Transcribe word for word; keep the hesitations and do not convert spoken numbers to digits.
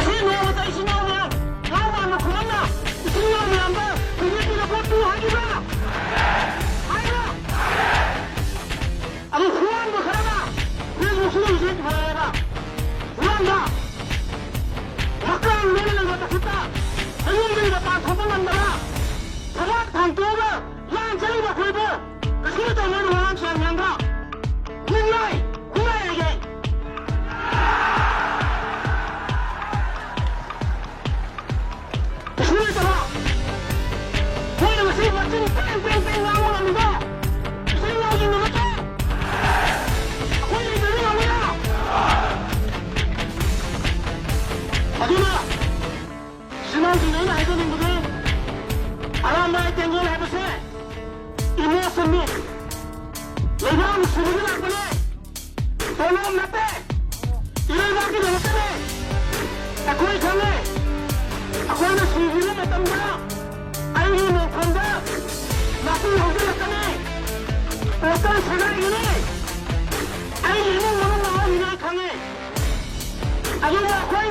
ꯁꯤ ꯅꯣꯡꯃꯇ ꯏꯆꯤꯟ ꯏꯅꯥꯎ ꯃꯌꯥꯝ, ꯏꯅꯥꯎ ꯃꯌꯥꯝꯅ ꯈꯨꯔꯝꯅ ꯏꯆꯤꯟ ꯏꯅꯥꯎ ꯃꯌꯥꯝꯗ ꯄꯤꯕꯤꯗꯨꯅ ꯄꯣꯠ ꯄꯤꯌꯨ ꯍꯥꯏꯈꯤꯕ꯭ꯔꯥ? ꯍꯥꯏꯕ꯭ꯔꯥ? ꯑꯗꯨ ꯍꯨꯔꯥꯟꯕ ꯈꯔꯅ ꯐꯦꯁꯕꯨꯛꯁꯤꯗ ꯍꯧꯖꯤꯛ ꯍꯨꯔꯥꯜꯂꯦꯕ꯫ ꯍꯨꯔꯥꯟꯕ꯫ ꯃꯀꯥꯡ ꯂꯣꯏꯅ ꯂꯩꯕ ꯇꯈꯨꯠꯇ ꯃꯌꯨꯝꯗꯒꯤ ꯃꯄꯥꯟ ꯊꯣꯛꯄ ꯉꯝꯗꯕ, ꯊꯕꯥꯛ ꯊꯥꯡꯇꯣꯛꯑꯒ ꯂꯥꯟ ꯆꯠꯂꯤꯕ ꯑꯩꯈꯣꯏꯕꯨ ꯀꯩꯁꯨ ꯇꯧꯅꯔꯨ ꯋꯥꯉꯥꯡ ꯁꯉꯥꯡ ꯉꯥꯡꯕ꯫ ꯅꯨꯡꯉꯥꯏ, ꯅꯨꯡꯉꯥꯏꯔꯒꯦ꯫ ꯀꯩꯁꯨ ꯂꯩꯇꯕ꯫ ꯃꯣꯏꯅ ꯉꯁꯤ ꯃꯆꯤꯟ ꯄꯦꯡ ꯄꯦꯡ ꯄꯦꯡ ꯉꯥꯡꯕ ꯉꯝꯃꯤꯗꯣ ꯏꯆꯤꯜ ꯏꯅꯥꯎꯁꯤꯡꯗꯨ ꯅꯠꯇ꯭ꯔꯣ? ꯑꯩꯈꯣꯏ ꯂꯩꯇ꯭ꯔꯗꯤ ꯉꯝꯃꯣꯏꯗ꯫ ꯑꯗꯨꯅ ꯏꯆꯤꯜ ꯏꯅꯥꯎꯁꯤꯡꯗ ꯑꯩꯅ ꯍꯥꯏꯖꯅꯤꯡꯕꯗꯤ, ꯑꯔꯥꯝꯕꯥꯏ ꯇꯦꯡꯒꯣꯜ ꯍꯥꯏꯕꯁꯦ emotion ꯅꯤ꯫ ꯂꯩꯕꯥꯛ ꯅꯨꯡꯁꯤꯕꯒꯤ ꯂꯥꯛꯄꯅꯦ꯫ ꯇꯣꯂꯣꯞ ꯅꯠꯇꯦ꯫ ꯏꯔꯩꯕꯥꯛꯀꯤꯗꯃꯛꯇꯅꯦ꯫ ꯑꯩꯈꯣꯏ ꯈꯪꯉꯦ꯫ ꯑꯩꯈꯣꯏꯅ ꯁꯤꯈꯤꯕ ꯃꯇꯝꯗ ꯑꯩꯒꯤ ꯃꯣꯡꯐꯝꯗ ꯅꯥꯄꯤ ꯍꯧꯖꯤꯜꯂꯛꯀꯅꯤ꯫ ꯄꯣꯁꯇꯔ ꯁꯦꯒꯥꯏꯒꯅꯤ꯫ ꯑꯩꯒꯤ ꯏꯃꯨꯡ ꯃꯅꯨꯡ ꯃꯥꯡꯍꯟꯒꯅꯤ ꯑꯩ ꯈꯪꯉꯦ꯫ ꯑꯗꯨꯅ ꯑꯩꯈꯣꯏ